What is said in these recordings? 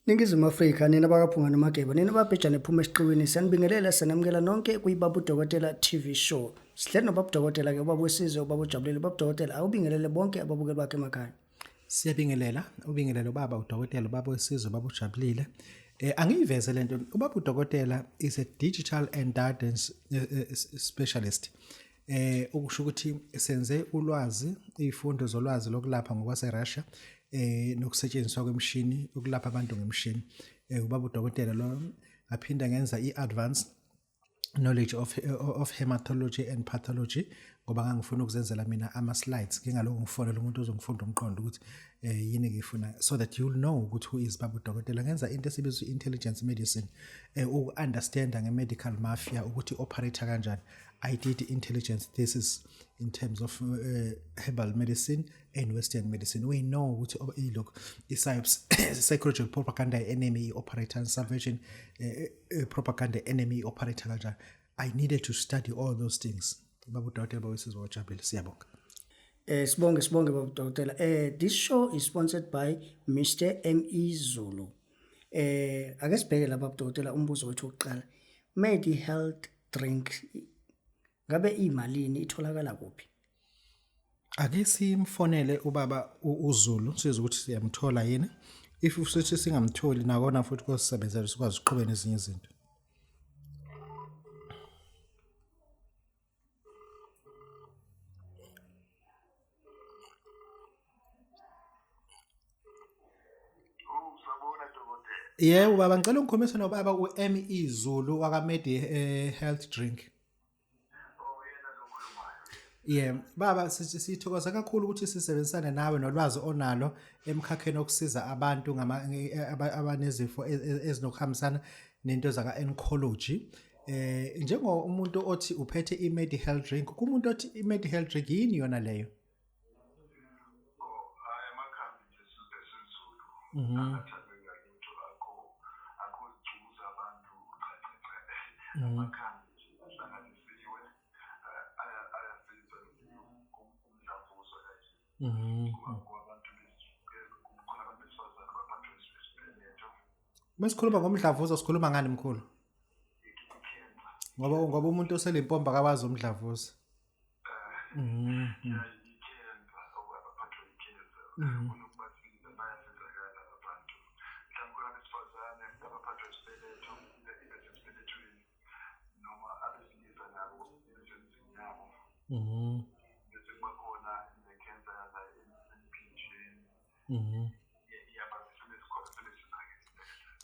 Ningizimu Afrika, nina bakaPhunga noMageba, nina babhejane ephuma esiqiwini, siyanibingelela, siyanamukela nonke kwiBaba uDokotela TV Show. Sihleli noBaba uDokotela ke, ubaba wesizwe, ubaba ujabulile. Ubaba uDokotela, awubingelele bonke ababukeli bakhe emakhaya. Siyabingelela, ubingelele ubaba uDokotela, ubaba wesizwe, ubaba ujabulile. Angiyiveze lento, ubaba uDokotela is a digital and guidance specialist. Ukusho ukuthi senze ulwazi, izifundo zolwazi lokulapha ngokwase Russia, nokusetshenziswa kwemishini ukulapha abantu ngemishini. Ubaba uDokotela lo aphinda ngenza i-advanced knowledge of hematology and pathology, ngoba ngangifuna ukuzenzela mina ama slides, ngingalokhu ngifonela umuntu ozongifunda umqondo ukuthi yini ngifuna, so that you'll know ukuthi who is baba uDokotela. Ngenza into esibizwa intelligence medicine, uku-understanda nge-medical mafia ukuthi operate kanjani. I did intelligence thesis in terms of herbal medicine and Western medicine. We know ukuthi ilokhu i-psychological propaganda enemy operator and subversion propaganda enemy operator kanjani. I needed to study all those things. Baba uDokotela, bawesizwe wajabulile, siyabonga. Sibonge baba uDokotela. This show is sponsored by Mr M E Zulu. Ake sibheke la baba uDokotela, umbuzo wethu wokuqala. Medi Health Drink ngabe imalini, itholakala kuphi? Ake simfonele ubaba uZulu, sizwe ukuthi siyamthola yini. If sithi singamtholi nakona futhi kosisebenzela sikwazi ukuqhubeka nezinye izinto. Yebo baba, ngicela ungikhulumise nobaba u-M.E Zulu wakaMedi Health Drink. Yebo baba, sithokoza kakhulu ukuthi sisebenzisane nawe nolwazi onalo emkhakheni wokusiza abantu abanezifo ezinokuhambisana nento zaka-oncology. Njengo umuntu othi uphethe i-Medi Health Drink, kumuntu othi i-Medi Health Drink yini yona leyo? Amakhambi nje esiZulu angathandeka lutho, akho abantu, cha cha cha, amakhambi nje ahlanganisiwe ayasiza umdlavuzo kanje. Kubantu kukhona abantu besifazane abaphathwe isibeletho. Masikhuluma ngomdlavuzo sikhuluma ngani mkhulu? Ngoba umuntu oselimpompa akawazi umdlavuzo. I-cancer, abaphathwe i-cancer, kunokubasiza, bayasizakala abantu. Mhlawumbe khona abesifazane abaphathwe isibeletho, ibe sesibelethweni, noma abesilisa nabo ibe semzini yabo. Bese kuba khona ne-cancer yala emphinjeni.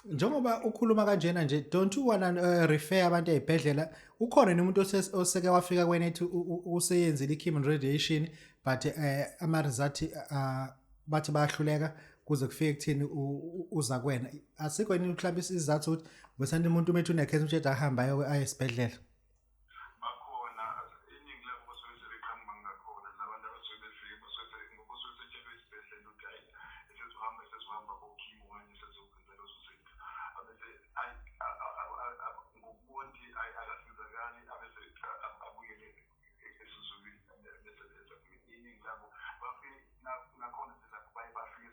Njengoba ukhuluma kanjena nje, don't you wanna refer abantu ey'bhedlela? Ukhona nomuntu oseke wafika kwena ethi useyenzile i-chemo radiation, but ama-result bathi bayahluleka kuze kufike kuthini uza kuwena. Asikho yini mhlawumbe isizathu ukuthi ubesanda umuntu uma ethi une-cancer umtshela ahambe aye esibhedlela? Bakhona, iningi labo basuke sebeqhamuka ngakhona, nabantu abasuke befike basuke basuke setshelwe isibhedlela ukuthi hayi, esezohamba esezohamba ko-chemo manje, sezokwenza lezo zinto, abese ayi ngokubona ukuthi ayi akasizakali, abese abuyele esiZulwini, bese beza. Iningi labo bafike nakhona nje lapho baye bafike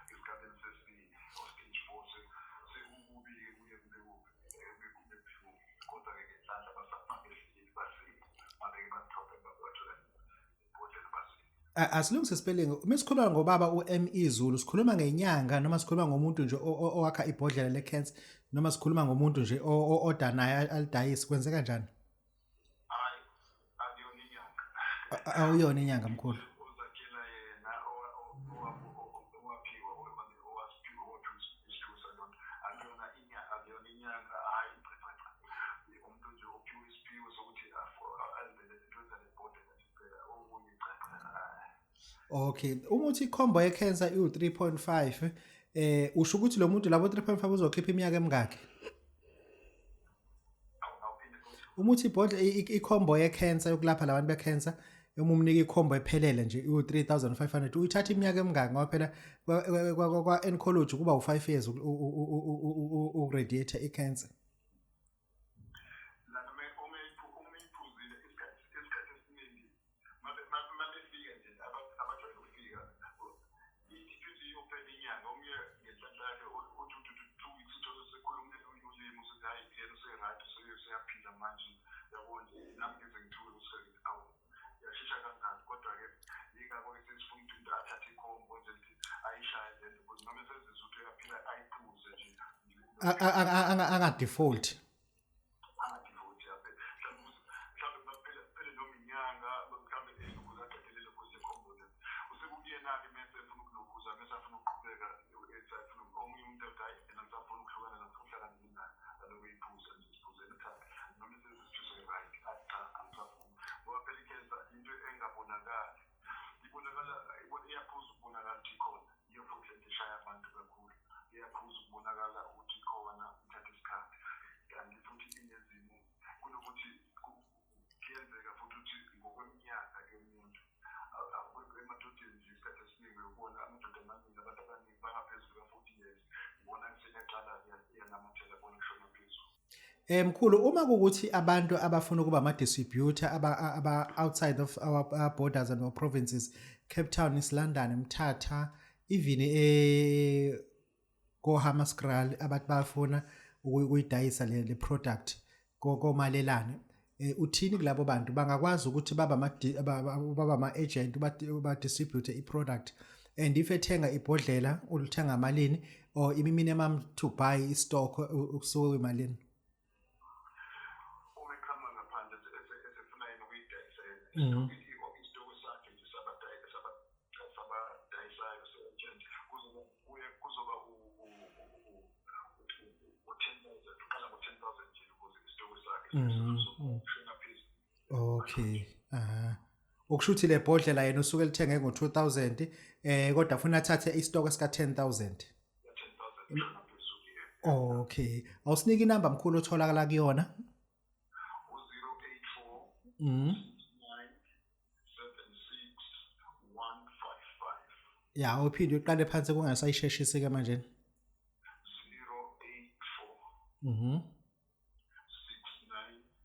esigabeni sesibili or stage four, sekukubi-ke, kuye kube kubi, kube buhlungu, kodwa-ke ngenhlanhla basehleli basile, babeke bazithophe bathola ibhodlela basile. Asilungise spelling. Uma sikhuluma ngobaba u-M.E Zulu, sikhuluma ngenyanga noma sikhuluma ngomuntu nje owakha ibhodlela le-cancer, noma sikhuluma ngomuntu nje odanayo alidayise, kwenzeka kanjani? Hhayi, akuyona inyanga. Awuyona inyanga mkhulu. Uzakhela yena owaphiwa owasiphiwa owaphiwa isiphiwo salona. Akuyona inyanga, akuyona inyanga, hhayi cha cha cha. Umuntu nje ophiwe isiphiwo sokuthi azenzele into zalebhodlela nje kuphela, okunye cha cha. Okay, uma uthi i-combo ye-cancer iwu-3.5, usho ukuthi lo muntu labo 3.5 uzokhipha iminyaka emingaki? Uma uthi ibhodle i-combo ye-cancer yokulapha labantu be-cancer, uma umnika i-combo ephelele nje iwu-3500, uyithatha iminyaka emingaki? Ngoba phela kwa-oncology kuba u-5 years ukuradiate i-cancer. Lana uma iphuzile isikhathi esiningi mabefika nje abajwayele ukufika ithi iyophela inyanga, omunye ngenhlanhla Nami ngize ngithuke ukuthi awu, yashesha kangaka. Kodwa-ke yingakho-ke sesifuna ukuthi umuntu athathe ikhombo nje ukuthi ayishaye le nto, because noma esezizwa ukuthi uyaphila ayiphuze nje. Anga-default. Anga-default, yaphela mhlawumbe kuphele kuphele noma inyanga mhlawumbe, ukuze aqedelele kuze ikhombo le. Usekuyena-ke mese efuna ukulokhuza, mese afuna ukuqhubeka, ethi afuna omunye umuntu athi, "Hayi, yena ngisafuna ukuhlukana, ngifuna ukuhlala nginayo," aloku eyiphuza nje, isiphuzela uthathe noma esezizithuse right, athi, "Cha, angisafuni," ngoba phela ikhensa into engabonakali, ibonakala iyaphuza ukubonakala ukuthi ikhona. Iyo futhi lento eshaya abantu kakhulu, iyaphuza ukubonakala ukuthi ikhona, ithatha isikhathi. Kanti futhi inezimo kunokuthi kuyenzeka futhi ukuthi ngokweminyaka yomuntu emadodeni nje, isikhathi esiningi uyobona amadoda amaningi, abantu abaningi bangaphezulu ka-40 years, ubona seyaqala iyanamathela bona kushona phezulu. Mkhulu, uma kukuthi abantu abafuna ukuba ama distributor aba outside of our borders and our provinces, Cape Town, East London, Mthatha, even ko Hammanskraal, abantu bafuna ukuyidayisa le product komalelane, uthini kulabo bantu? Bangakwazi ukuthi baba ama agent, ba distribute i product? And if ethenga ibhodlela, ulithenga malini, or imi minimum to buy i stock ukusuka kwimalini? Uma eqhamuka ngaphandle esefuna yena ukuyidayisa yena, isitoko sakhe nje sabadayisayo se-agent kuye kuzoba u-10,000, uqala ngo-10,000 nje ukuze isitoko sakhe kushona phezulu. Okay. Ah. Okusho ukuthi le bhodlela yena usuke elithenge ngo2000, kodwa afuna athathe isitoko sika 10,000. 10,000 kushona phezulu, yeah. Okay. Awusinike inamba, mkhulu, otholakala kuyona. U-084 9 76 155. Ya, uphinde uqale phansi, kungasayisheshisi ke manje. 084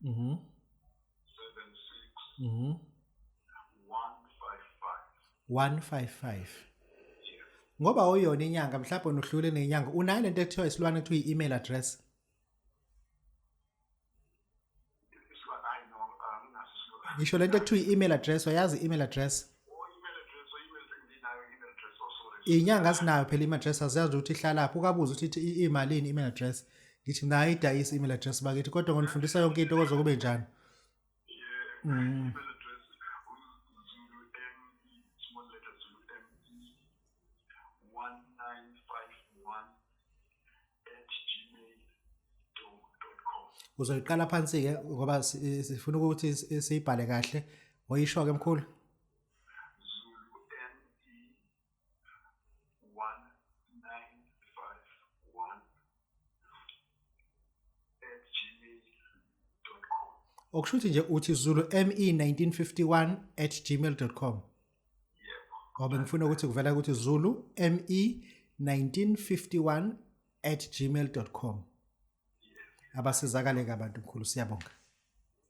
69 76 155. 155. Ngoba uyona inyanga, mhlawumbe unuhlule nenyanga. Unayo lento ekuthiwa isilwane ekuthiwa i-email address? Isilwane? Hayi, no, anginaso isilwane. Ngisho lento ekuthiwa i-email address, uyazi i-email address? Oh, email address, oh, email, nginayo email address. Oh, sorry. Inyanga sinayo phela i-email address, aziyazi ukuthi ihlalaphi. Ukabuza ukuthi imalini i-email address. Ngithi nayo idayisa i-email address bakithi, kodwa ngonifundisa yonke into koze kube njani. Yeah. Email address Zulu M E, small letter, Zulu M E 1951@gmail.com. Uzoyiqala phansi ke ngoba sifuna ukuthi siyibhale kahle. Oyisho ke, mkhulu. Zulu M E 1951@gmail.com. Okusho ukuthi nje uthi Zulu ME 1951@gmail.com. Yebo. Ngoba ngifuna ukuthi kuvela ukuthi Zulu ME 1951@gmail.com. Abasizakale ke abantu, mkhulu, siyabonga.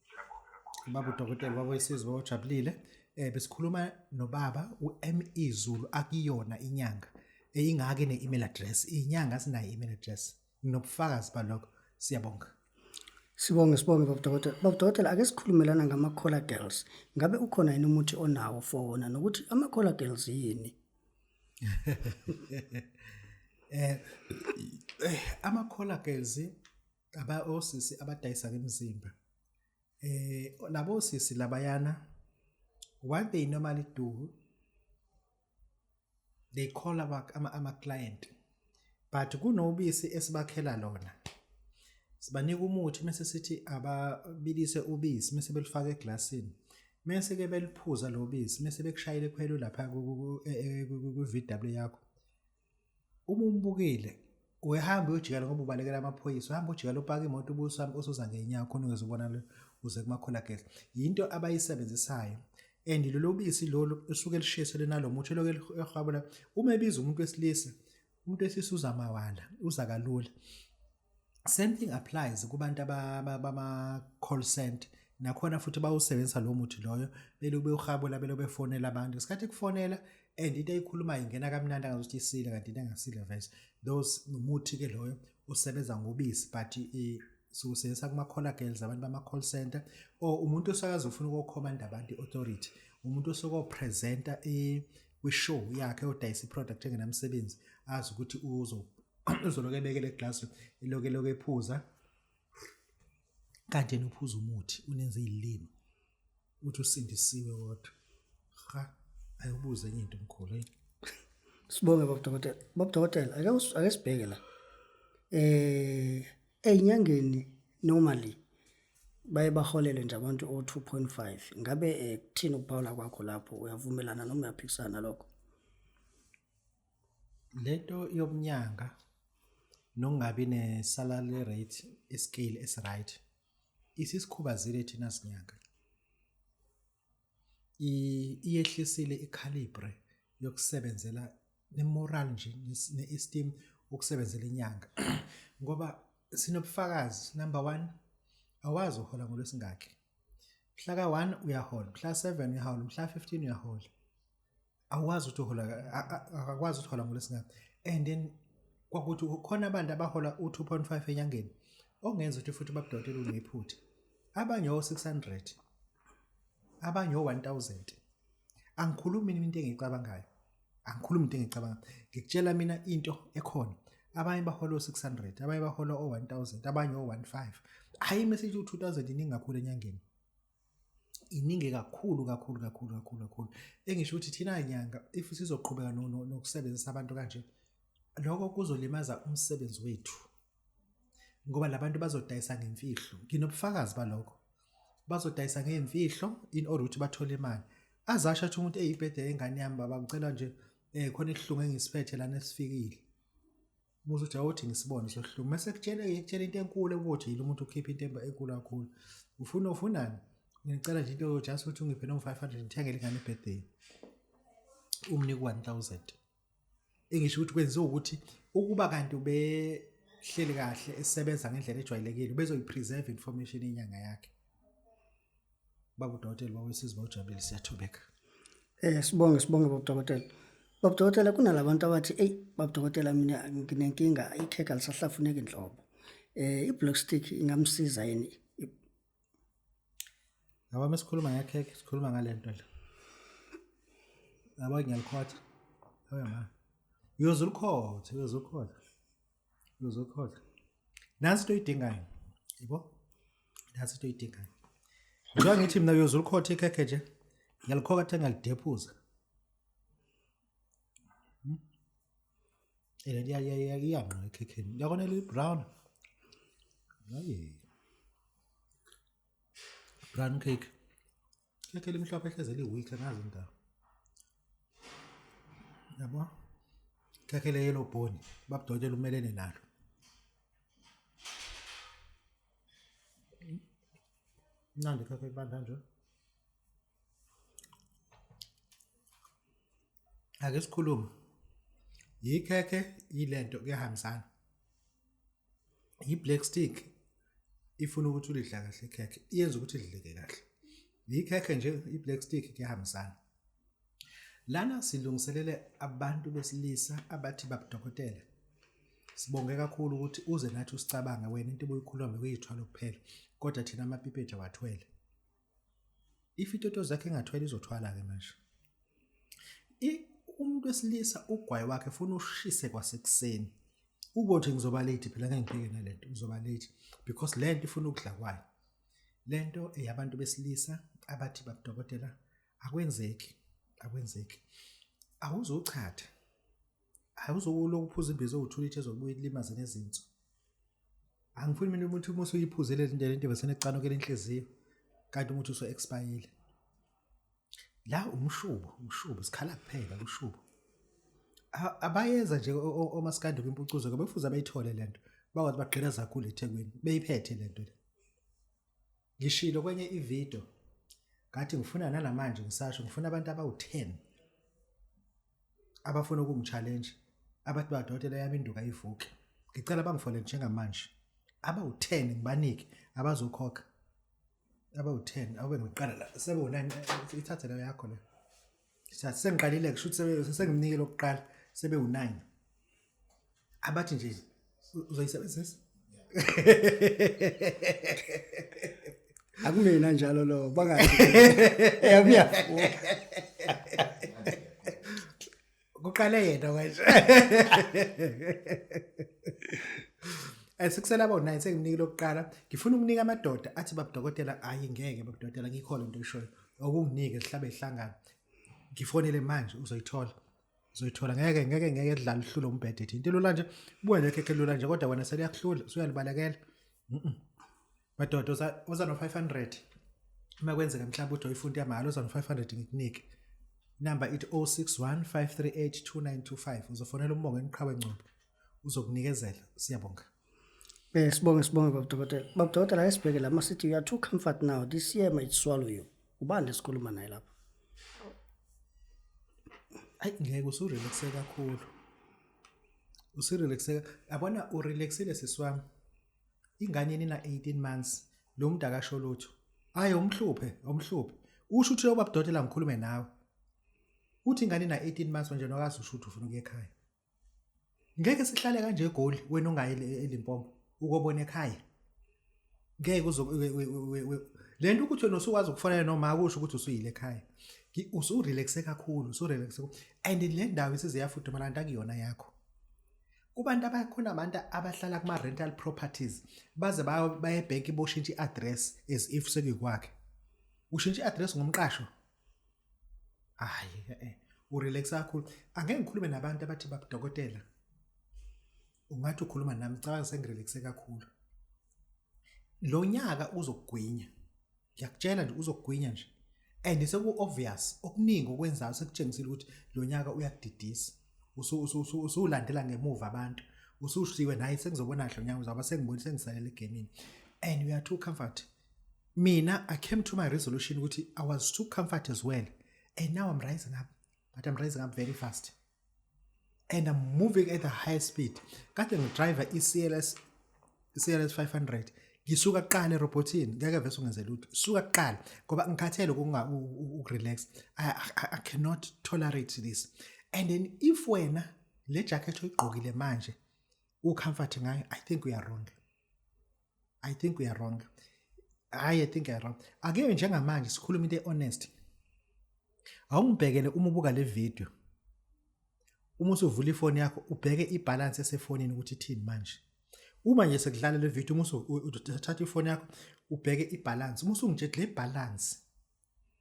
Siyabonga kakhulu. Baba udokotela, baba wesizwe ojabulile, besikhuluma nobaba uME Zulu, akuyona inyanga, ingake ne-email address. Inyanga sinayo i-email address, nginobufakazi balokho. Siyabonga. Sibonge, sibonge, baba dokotela. Baba dokotela, ake sikhulumelana ngama-collar girls. Ngabe ukhona yini umuthi onawo for wona, nokuthi ama-collar girls yini? Ama-collar girls aba osisi abadayisa ngemizimba. Labo sisi labayana, what they normally do, they call ama client, but kunobisi esibakhela lona, sibanika umuthi mase sithi ababilise ubisi, mase belifaka eglasini, mase ke beliphuza lo bisi, mase bekushayela ikhwelo lapha ku VW yakho. Uma umbukile, uyahamba uyojikela ngoba ubalekela amaphoyisa, uhamba ujikela, upaka imoto, ubusa usuza ngenyawo khona ungezubona lo uze kuma-collar girls. Yinto abayisebenzisayo, and lolo bisi lolu usuke lishisa linalo muthi lokhu ehwabula. Uma ebiza umuntu wesilisa, umuntu wesilisa uza mawala, uza kalula. Same thing applies kubantu bama-call center, nakhona futhi bawusebenzisa lo muthi loyo, beloku bewuhabula, beloku befonela abantu ngesikhathi ekufonela, and into ayikhulumayo ingena kamnandi angazuthi isile, kanti into engasile vese. Those umuthi ke loyo usebenza ngobisi, but Siwusebenzisa kuma-caller girls, abantu bama-call center, or umuntu osakaze ufuna ukukhomanda abantu, i-authority, umuntu osuke opresenta kwi-show yakhe odayisa i-product engenamsebenzi, azi ukuthi uzoloku ebekele glass, eloku eloku ephuza, kanti yena uphuza umuthi unenza izilimi, uthi usindisiwe kodwa ha. Ayobuza enye into mkhulu, hey. Sibonge baba dokotela. Baba dokotela, ake sibheke la. Ey'nyangeni normally baye baholele nje abantu o-2.5. Ngabe kuthini ukuphawula kwakho lapho? Uyavumelana noma uyaphikisana nalokho? Lento yobunyanga nokungabi ne-salary rate, iscale esi-right, isisikhubazile thina sinyanga. Iyehlisile icalibre yokusebenzela ne-moral nje ne-esteem ukusebenzela inyanga, ngoba sinobufakazi. Number one, awazi uhola ngolwesingakhi. Mhla ka-1 uyahola, mhla 7 uyahola, mhla 15 uyahola, awazi ukuthi uhola, akakwazi ukuthi uhola ngolwesingakhi. And then kwakuthi kukhona abantu abahola u-2.5 enyangeni, ongenza ukuthi futhi babudokotela unephutha, abanye o-600, abanye o-1000. Angikhulumi mina into engiyicabangayo, angikhulumi into engiyicabangayo, ngikutshela mina into ekhona. Abanye bahola o-600, abanye bahola o-1000, abanye o-15. Hayi, message u-2000 iningi kakhulu enyangeni, iningi kakhulu kakhulu kakhulu kakhulu kakhulu. Engisho ukuthi thina nyanga, if sizoqhubeka nokusebenzisa abantu kanje, lokho kuzolimaza umsebenzi wethu, ngoba labantu bazodayisa ngemfihlo. Nginobufakazi balokho, bazodayisa ngemfihlo in order ukuthi bathole imali. Azasho athi umuntu eyibhede yengane yami, baba ngicela nje khona isihlungu engisiphethe lana esifikile. Muze uthi awuthi ngisibone sohlungu, mase kutshele kutshela into enkulu ukuthi yilo umuntu ukhipha into enkulu kakhulu. Ufuna ufunani? Ngicela nje into, just ukuthi ungiphe no 500 ngithengele ingane ibirthday. Umnike 1000. Engisho ukuthi kwenziwa ukuthi ukuba kanti ubehleli kahle esebenza ngendlela ejwayelekile, ubezoyipreserve information inyanga yakhe. Baba udokotela, baba wesizwe, bawujabulile, siyathobeka. Sibonge baba dokotela. Baba dokotela, kunalabantu abathi, "Ey baba dokotela, mina nginenkinga, ikhekhe alisahlafuneki inhlobo." I-black stick ingamsiza yini? Yabo, mesikhuluma ngekhekhe sikhuluma ngale nto le. Yabo, ngiyalikhotha. Hayi ma. Uyoze ulikhothe, uyoze ulikhothe. Uyoze ulikhothe. Nansi into oyidingayo. Yebo? Nansi into oyidingayo. Njengoba ngithi mina uyoze ulikhothe ikhekhe nje. Ngiyalikhotha, ngiyalidephuza. Ele iyangqa ekhekheni. Yabona le brown. Hayi. Brown cake. Khekhe limhlophe hleze li-weak, angazi indawo. Yabo? Khekhe le yellow bone, babudokotela umelene nalo. Mnandi khekhe kubanda nje. Ake sikhulume. Yikhekhe yilento kuyahambisana. I-black stick ifuna ukuthi ulidla kahle ikhekhe, iyenza ukuthi lidleke kahle. Yikhekhe nje, i-black stick kuyahambisana. Lana silungiselele abantu besilisa abathi babudokotela. Sibonge kakhulu ukuthi uze nathi usicabanga wena, into obuyikhuluma bekuyithwalo kuphela, kodwa thina amapipethu awathwele. If itotozi yakhe engathwele izothwala-ke manje. Umuntu wesilisa ugwayi wakhe funa ushise kwasekuseni. Ubothi ngizoba late phela, ngeke ngibheke nalento, ngizoba late because lento ifuna ukudla kwayo. Lento eyabantu besilisa abathi babudokotela akwenzeki, akwenzeki. Awuzuchatha. Awuzokulokhu uphuza imbiza ewu-2 litre ezobuye ilimaze nezinso. Angifuni mina umuntu uma usuyiphuzile lento bese necanukela inhliziyo kanti umuthi usu-expire. La umshubo, umshubo sikhala kuphela umshubo. Abayeza nje omaskandi kwimpucuzo ke befuze bayithole lento. Bakwazi bagqilaza kakhulu eThekwini beyiphethe lento le. Ngishilo kwenye ivideo ngathi ngifuna nalamanje, ngisasho ngifuna abantu abawu-10 abafuna ukungi-challenge, abathi badokotela yami induku ayivuke. Ngicela bangifole njengamanje abawu-10, ngibanike abazokhokha abawu-10. Awube ngiqala la sebewu-9, ithathe leyo yakho le. Ithathe, sengiqalile kusho ukuthi sengimnike lokuqala, sebewu-9 abathi nje uzoyisebenzisa. Akumina njalo lo bangathi. Eyami iyavuka. Kuqale yena manje. Sikusela abo 9 senginika lokuqala. Ngifuna ukunika amadoda athi babudokotela hayi ngeke babudokotela ngikholwe into oyishoyo. Okunginike sihlabe ihlangana. Ngifonele manje uzoyithola. Uzoyithola ngeke ngeke ngeke edlala uhlule umbhede ethi into elula nje. Buya nekhekhe elula nje kodwa wena seliyakuhlula usuyalibalekela. Mhm. Madoda uza no 500. Uma kwenzeka mhlawumbe uthi uyifunda yamahhala uza no 500 ngikunike. Inamba ithi 0615382925 uzofonela uMbongeni Qhawe Ngcobo uzokunikezela. Siyabonga. Sibonge sibonge baba dokotela. Baba dokotela, ake sibheke la masithi you are too comfort now. This year might swallow you. Ubani lesikhuluma naye lapha? Ayi ngeke usurelaxe kakhulu. Usurelaxe, yabona urelaxile sisi wami. Ingane yeni na 18 months lo muntu akasho lutho. Hayi umhluphe, umhluphe. Usho ukuthi ubaba dokotela ngikhulume nawe. Uthi ingane na 18 months manje nokazi usho ukuthi ufuna ukuya ekhaya. Ngeke sihlale kanje eGoli wena ungayi eLimpopo ukobona ekhaya. Ngeke uzo lento ukuthi wena usukwazi ukufonela noma akusho ukuthi usuyile ekhaya. Usurelaxe kakhulu, usurelaxe. And le ndawo isize yafudumala kanti akuyona yakho. Kubantu abakhona abantu abahlala kuma rental properties baze baye ebhenki boshintsha i-address as if sekuyikwakhe. Ushintsha i-address ngomqasho. Hayi urelax kakhulu. Angeke ngikhulume nabantu abathi babudokotela. Ungathi ukhuluma nami cabanga sengirelaxe kakhulu. Lo nyaka uzokugwinya. Ngiyakutshela nje uzokugwinya nje. And seku obvious okuningi okwenzayo sekutshengisile ukuthi lo nyaka uyakudidisa. Usulandela ngemuva abantu. Usushiwe naye sengizobona kahle unyaka uzaba sengibona sengisalela egamini. And we are too comfort. Mina I came to my resolution ukuthi I was too comfort as well. And now I'm rising up. But I'm rising up very fast. And I'm moving at a high speed. Kade ngidrive i-CLS CLS 500. Ngisuka kuqala erobotini ngeke vese ungenze lutho. Suka kuqala ngoba ngikhathele ukunga ukurelax. I cannot tolerate this. And then if wena le jacket oyigqokile manje ucomfort ngayo, I think we are wrong. I think we are wrong. I think I are wrong. Ake njengamanje sikhuluma into ehonest. Awungibhekele uma ubuka le video. Uma usuvula ifoni yakho ubheke ibalance esefonini ukuthi ithini manje. Uma nje sekudlala le video uma uthatha ifoni yakho ubheke ibalance. Uma usungitshela le balance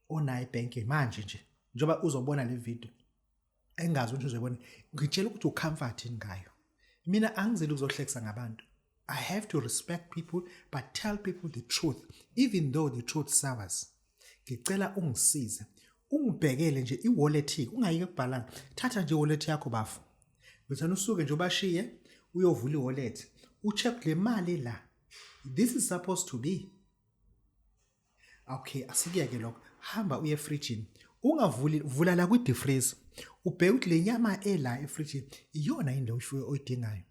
onayo ebhenki manje nje njengoba uzobona le video engazi ukuthi uzoyibona ngitshela ukuthi ucomfort ngayo. Mina angizeli ukuzohlekisa ngabantu. I have to respect people but tell people the truth even though the truth sours. Ngicela ungisize ungibhekele nje i-wallet ungayike kubhalana. Thatha nje i-wallet yakho bafo. Bese usuke nje ubashiye uyovula i-wallet. Ucheck le mali la. This is supposed to be. Okay, asikuyeke lokho. Hamba uye efrijini. Ungavuli vula la kwi deep freeze. Ubheke ukuthi le nyama ela efrijini iyona yini le oyidingayo.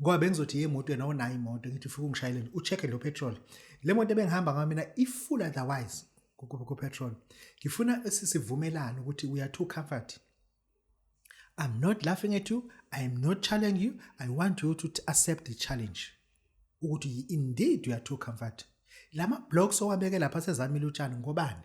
Ngoba bengizothi yemoto wena onayo imoto ngithi ufike ungishayele ucheck lo petrol. Le moto ebengihamba ngayo mina i-full otherwise ku petrol. Ngifuna sivumelane ukuthi we are too comfort. I'm not laughing at you. I am not challenging you. I want you to accept the challenge. Ukuthi indeed you are too comfort. Lama blocks owabeke lapha sezamile utshani ngobani?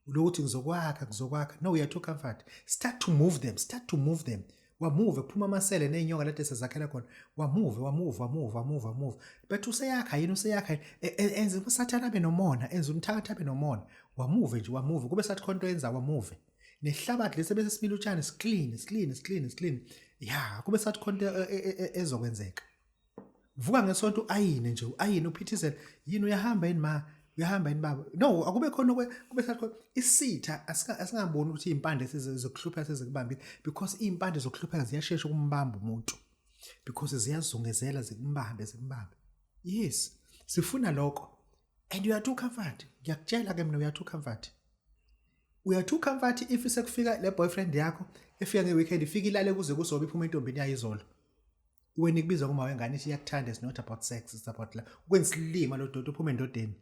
Lokuthi ngizokwakha ngizokwakha. No, we are too comfort. Start to move them. Start to move them. Wamove kuphuma amasele nezinyoka lade sezakhela khona. Wamove, wamove, wamove, wamove, wamove. But useyakha yini useyakha enze usathana abe nomona, enze umthakathi abe nomona. Wamove nje, wamove. Kube sathi khona into yenza wamove. Nehlabathi lesi bese simile utshani clean, clean, clean, clean. Ya, kube sathi khona into ezokwenzeka. Vuka ngesonto uayine nje, uayine uphithizele. Yini uyahamba yini ma? Uyahamba yini baba? No, akube khona kube sathi khona isitha asingaboni ukuthi impande sizokuhlupha sizikubambile because impande zokuhlupheka ziyashesha ukumbamba umuntu because ziyazungezela zikumbambe zikumbambe. Yes, sifuna lokho. And you are too comfort. Ngiyakutshela ke mina you are too comfort. We are too comfort if sekufika le boyfriend yakho efika ngeweekend ifika ilale kuze kusobe iphuma intombini yayo izolo. Wena ikubiza kuma wengane ithi iyakuthanda, it's not about sex, it's about love. Ukwenza isilima lo doti uphuma endodeni.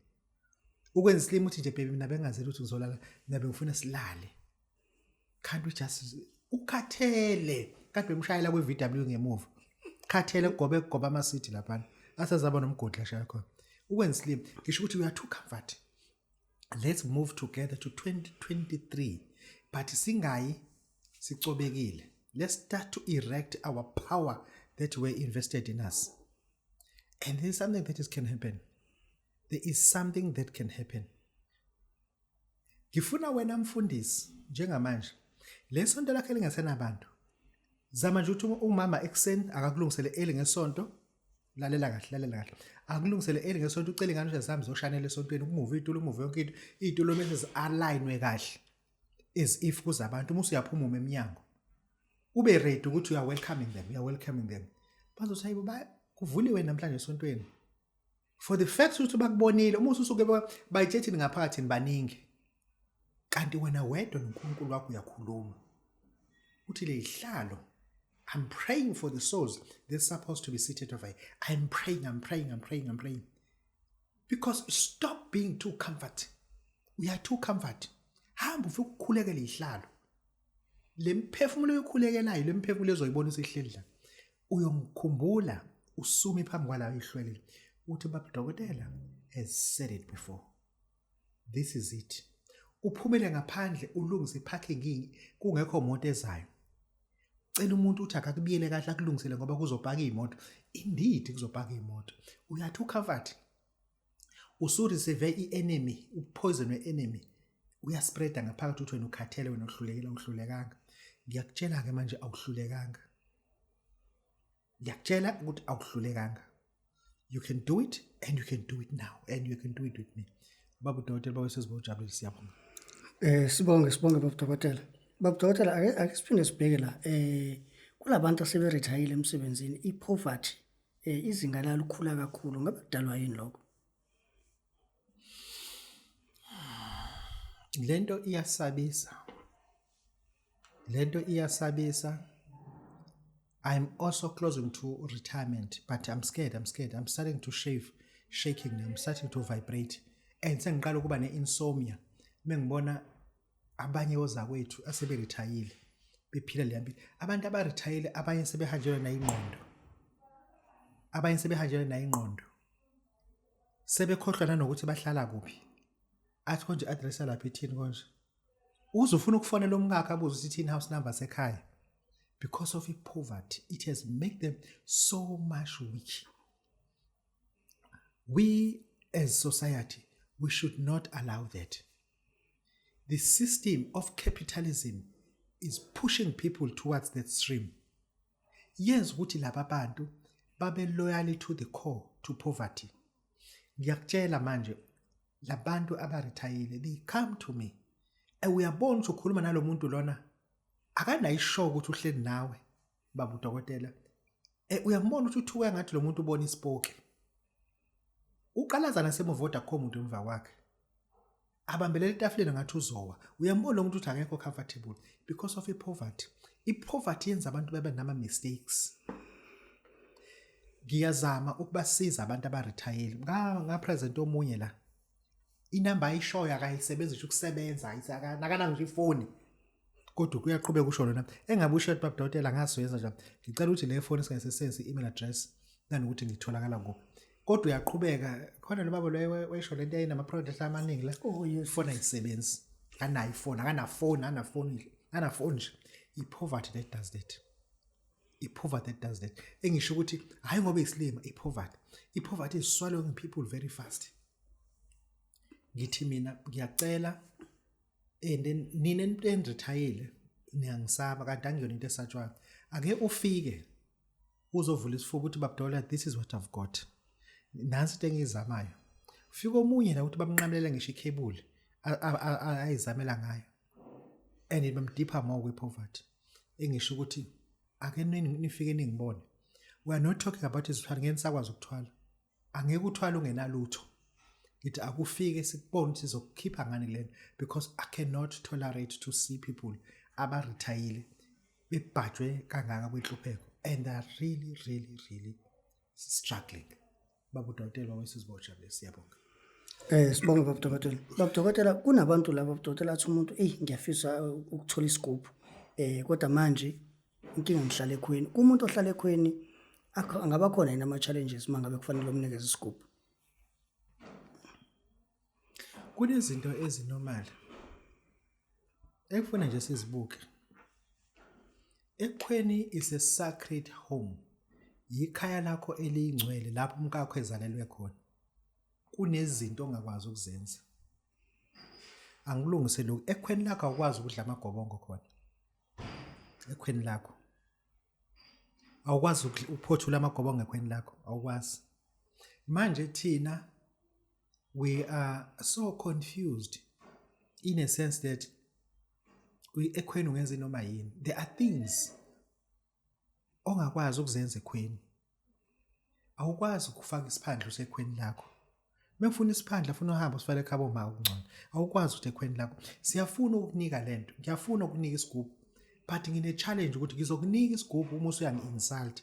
Ukwenza isilima uthi nje baby mina bengazeli ukuthi ngizolala, mina bengifuna silale. Can't we just ukhathele kade bemshayela kwe VW ngemuva. Khathele kugobe kugoba amasithi laphana. Asazaba nomgodi la shaya khona. Ukwenza isilima ngisho ukuthi we are too comfort. Let's move together to 2023 but singayi sicobekile. Let's start to erect our power that were invested in us. And there's something that is can happen. There is something that can happen. Ngifuna wena mfundisi njengamanje lesonto lakhe lingasenabantu. Zama nje ukuthi umama ekuseni akakulungisele eli ngesonto. Lalela kahle, lalela kahle. Akulungisele eli ngesonto ucele ingane ukuthi zihambe zoshanela esontweni, ukumuva itulo, umuva yonke into. Itulo bese zi-alignwe kahle as if kuza abantu uma usuyaphuma uma emnyango. Ube ready ukuthi you are welcoming them, you are welcoming them. Bazothi hayibo kuvuliwe namhlanje esontweni. For the fact ukuthi bakubonile uma ususuke bayitshethini ngaphakathi baningi. Kanti wena wedwa noNkulunkulu wakho uyakhuluma. Uthi lezihlalo I'm praying for the souls they're supposed to be seated over here. I'm praying, I'm praying, I'm praying, I'm praying. Because stop being too comfort. We are too comfort. Hamba ufike ukukhulekela izihlalo. Lemphefumulo yokhulekelayo, lemphefumulo ezoyibona isihleli la. Uyongikhumbula usumi phambi kwalayo ihlwelele. Uthi baba dokotela has said it before. This is it. Uphumele ngaphandle ulungise iparking kungekho moto ezayo. Cela umuntu uthi akakubiyele kahle akulungisele ngoba kuzopaka imoto. Indeed kuzopaka imoto. Uyathi ucomfort. Usureceive i-enemy, upoison we-enemy. Uyaspreada ngaphakathi uthi wena ukhathele wena uhlulekile awuhlulekanga. Ngiyakutshela ke manje awuhlulekanga. Ngiyakutshela ukuthi awuhlulekanga. You can do it and you can do it now and you can do it with me. Baba udokotela baba sesibojabulile siyabonga. Sibonge sibonge baba dokotela. Baba dokotela ake siphinde sibheke la kulabantu aseberithayile emsebenzini ipoverty izinga lalo likhula kakhulu ngabe kudalwa yini lokho? Lento iyasabisa. Lento iyasabisa. I'm also closing to retirement, but I'm scared, I'm scared. I'm starting to shave, shaking, I'm starting to vibrate. And sengiqala ukuba ne-insomnia. Mengibona abanye ozakwethu aseberithayile bephila le mpilo. Abantu abarithayile abanye sebehanjelwa nayingqondo. Abanye sebehanjelwa nayingqondo. Sebekhohlwa nanokuthi bahlala kuphi. Athi konje i-address yalapha ithini konje. Uze ufuna ukufonela umkakhe abuze ukuthi ithini house number sekhaya. Because of poverty, it has made them so much weak. We as society, we should not allow that. The system of capitalism is pushing people towards that stream. Yenza ukuthi laba bantu babe loyal to the core to poverty. Ngiyakutshela manje labantu abarithayile they come to me. Uyabona ukuthi ukhuluma nalomuntu lona akanayo ishow ukuthi uhleli nawe baba udokotela. Uyambona ukuthi uthuka ngathi lo muntu ubona isipoki. Uqalaza nasemuva kodwa akukho muntu emva kwakhe. Abambelela etafuleni ngathi uzowa. Uyambona lo muntu ukuthi akekho comfortable because of i-poverty. I-poverty yenza abantu babe nama mistakes. Ngiyazama ukubasiza abantu abarithayile. Nga present omunye la. Inamba ayishoyo akayisebenzisi ukusebenza, ayisakanakana ngisho ifoni. Kodwa kuyaqhubeka usho lona. Engabe usho baba dokotela ngaso yenza njani. Ngicela ukuthi le phone singayisesensi i-email address nanokuthi ngitholakala kuphi. Kodwa uyaqhubeka khona lo baba lo wayesho lento ayinama products amaningi la. Oh yes. Ifoni ayisebenzi. Akanayo ifoni, akanafoni, anafoni, anafoni nje. I-poverty that does that. I-poverty that does that. Engisho ukuthi hayi ngoba isilima i-poverty. I-poverty is swallowing people very fast. Ngithi mina ngiyacela and then nina enirithayile niyangisaba kanti angiyona into esatshwayo. Ake ufike uzovula isifuba ukuthi babdola this is what I've got. Nansi into engiyizamayo. Ufika omunye la ukuthi bamnqamulele ngisho icable ayizamela ngayo. And bamdipha more kwi-poverty. Engisho ukuthi ake nifike ningibone. We are not talking about izithwalo ngeke nisakwazi ukuthwala. Angeke uthwale ungenalutho. Ngithi akufike sikubone ukuthi sizokukhipha ngani kulena because I cannot tolerate to see people abarithayile bebhajwe kangaka kwinhlupheko and they are really really really struggling. Baba udokotela wesizibojabule siyabonga. Sibonge baba dokotela. Baba dokotela kunabantu laba baba dokotela athi umuntu ey ngiyafisa ukuthola isigubhu. Kodwa manje inkinga ngihlala ekhweni. Kumuntu ohlala ekhweni Angaba khona yini ama-challenges uma ngabe kufanele umnikeze isigubhu? Kunezinto ezi-normal ekufuna nje sizibuke. Ekhweni is a sacred home, yikhaya lakho eliyingcwele lapho umkakho ezalelwe khona. Kunezinto ongakwazi ukuzenza. Angilungise lokhu, ekhweni lakho awukwazi ukudla amagobongo khona. Ekhweni lakho awukwazi ukuphothula amagobongo ekhweni lakho, awukwazi. Manje thina we are so confused in a sense that ekhweni ungenza noma yini. There are things ongakwazi ukuzenza ekhweni. Awukwazi ukufaka isiphandla usekhweni lakho. Mefuna isiphandla funa uhambe usifake ekhabo ma okungcono. Awukwazi ukuthi ekhweni lakho. Siyafuna ukukunika lento. Ngiyafuna ukukunika isigubhu. But ngine challenge ukuthi ngizokunika isigubhu uma usuyangi-insult.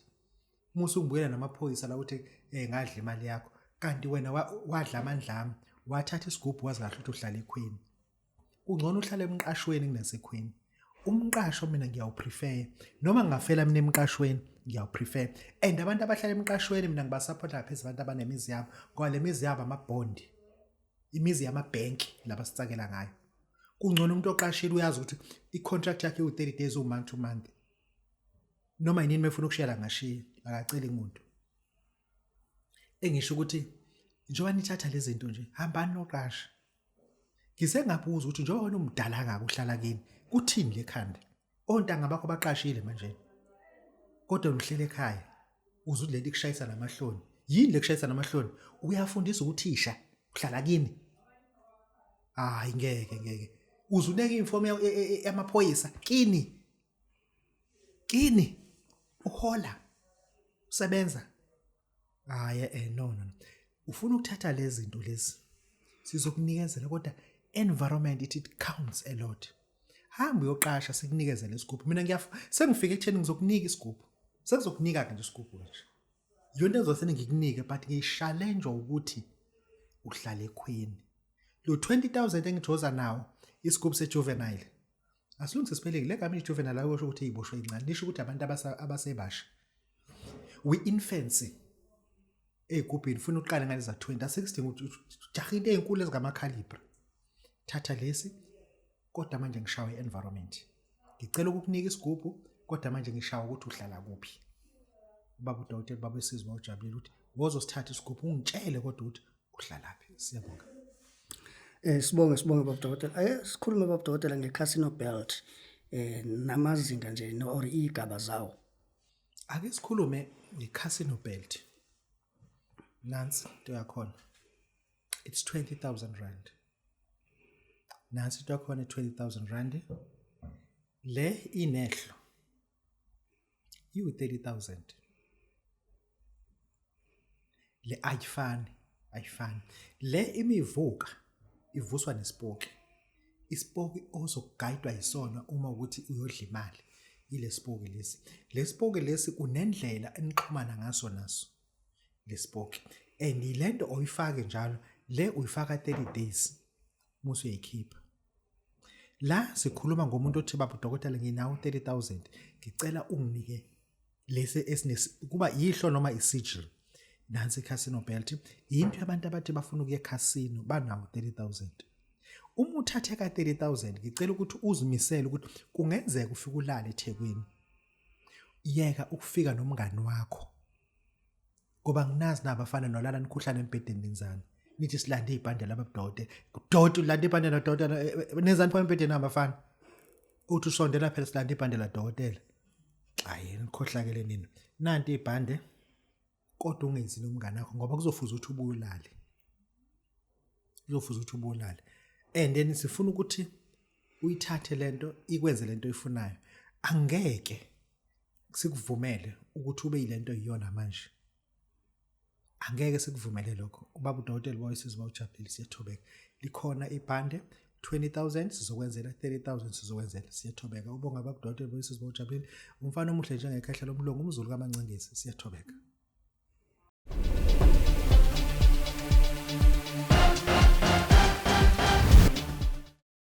Uma usungibuyela namaphoyisa la uthi ngadla imali yakho. Kanti wena wadla amandla ami, wathatha isigubhu wazi kahle ukuthi uhlala ekhweni. Kungcono uhlale emqashweni kunasekhweni. Umqasho mina ngiyawuprefer. Noma ngingafela mina emqashweni ngiyawuprefer. And abantu abahlala emqashweni mina ngibasupport phezu abantu abanemizi yabo, ngoba le mizi yabo amabhondi. Imizi yamabhenki laba sitsakela ngayo. Kungcono umuntu oqashile uyazi ukuthi i-contract yakhe iwu-30 days, uwu-month to month. Noma yinini mefuna ukushela ngashiya, akaceli umuntu. Engisho ukuthi njengoba nithatha lezi zinto nje, hambani noqasha. Ngise ngabuza ukuthi njengoba wena umdala kangaka uhlala kini, kuthini le khanda? Ontanga bakho baqashile manje. Kodwa uhlele ekhaya, uze uthi lento ikushayisa namahloni. Yini le kushayisa namahloni? Uyafundisa uthisha, uhlala kini. Hayi ngeke ngeke. Uze uneke inform yamaphoyisa kini. Kini uhola usebenza. Hayi no no. Ufuna ukuthatha lezi zinto lezi. Sizokunikezela kodwa environment it counts a lot. Hamba uyoqasha sikunikezele isigubhu. Mina ngiyafuna sengifike ekutheni ngizokunika isigubhu. Sekuzokunika ke nje isigubhu nje. Yonto engizosene ngikunike but ngiyi-challenge ukuthi uhlale ekhweni. Lo 20,000 engithoza nawo isigubhu sejuvenile. Asilungise siphelile le gama ijuvenile akusho ukuthi iziboshwe ezincane, lisho ukuthi abantu abasebasha. We infancy ey'gubhini funa uqale ngaleza 20 asikudinga ukuthi ujahe into ey'nkulu ezingamakhalibra. Thatha lesi kodwa manje ngishawe i-environment. Ngicela ukukunika isigubhu kodwa manje ngishawa ukuthi uhlala kuphi. Ubaba udokotela baba esizwe bawujabulile ukuthi wozosithatha isigubhu ungitshele kodwa ukuthi uhlalaphi. Siyabonga. Sibonge baba dokotela. Ake sikhulume baba dokotela nge-casino belt namazinga nje no or igaba zawo. Ake sikhulume nge-casino belt. Nansi into yakhona. It's 20,000 rand. Nansi into yakhona 20,000 rand. Le inehlo. Iwu 30,000. Le ayifani, ayifani. Le imivuka ivuswa nesipoki. Isipoki ozokugayidwa yisona uma ukuthi uyodla imali. Ile sipoki lesi. Lesipoki lesi kunendlela enixhumana ngaso naso. Lesipoki. And lento oyifake njalo, le uyifaka 30 days. Musu uyayikhipha. La sikhuluma ngomuntu othi baba udokotela nginawo 30,000 ngicela unginike lesi esines kuba yihlo noma isigil. Nansi casino belt into yabantu abathi bafuna ukuya casino banawo 30,000. Uma uthathe ka 30,000 ngicela ukuthi uzimisele ukuthi kungenzeka ufike ulale eThekwini. Yeka ukufika nomngani wakho. Ngoba nginazi nabafana nolala nikhuhlane embhedeni nenzani. Nithi silande ibhande laba budokotela. Doti ulande ibhande la dokotela nenzani pha embhedeni abafana. Uthi usondela phela silande ibhande la dokotela. Hayi nikhohlakele nini. Nanti ibhande kodwa ungenzi nomngane wakho ngoba kuzofuza ukuthi ubuye ulale. Kuzofuza ukuthi ubuye ulale. And then sifuna ukuthi uyithathe lento ikwenze lento oyifunayo. Angeke sikuvumele ukuthi ube yilento iyona manje. Angeke sikuvumele lokho. Ubaba udokotela wayesizwa ujabulile siyathobeka. Likhona ibhande 20,000 sizokwenzela 30,000 sizokwenzela siyathobeka. Ubonga baba udokotela wayesizwa ujabulile. Umfana omuhle njengekhehla lomlungu umZulu kaMancengezi siyathobeka.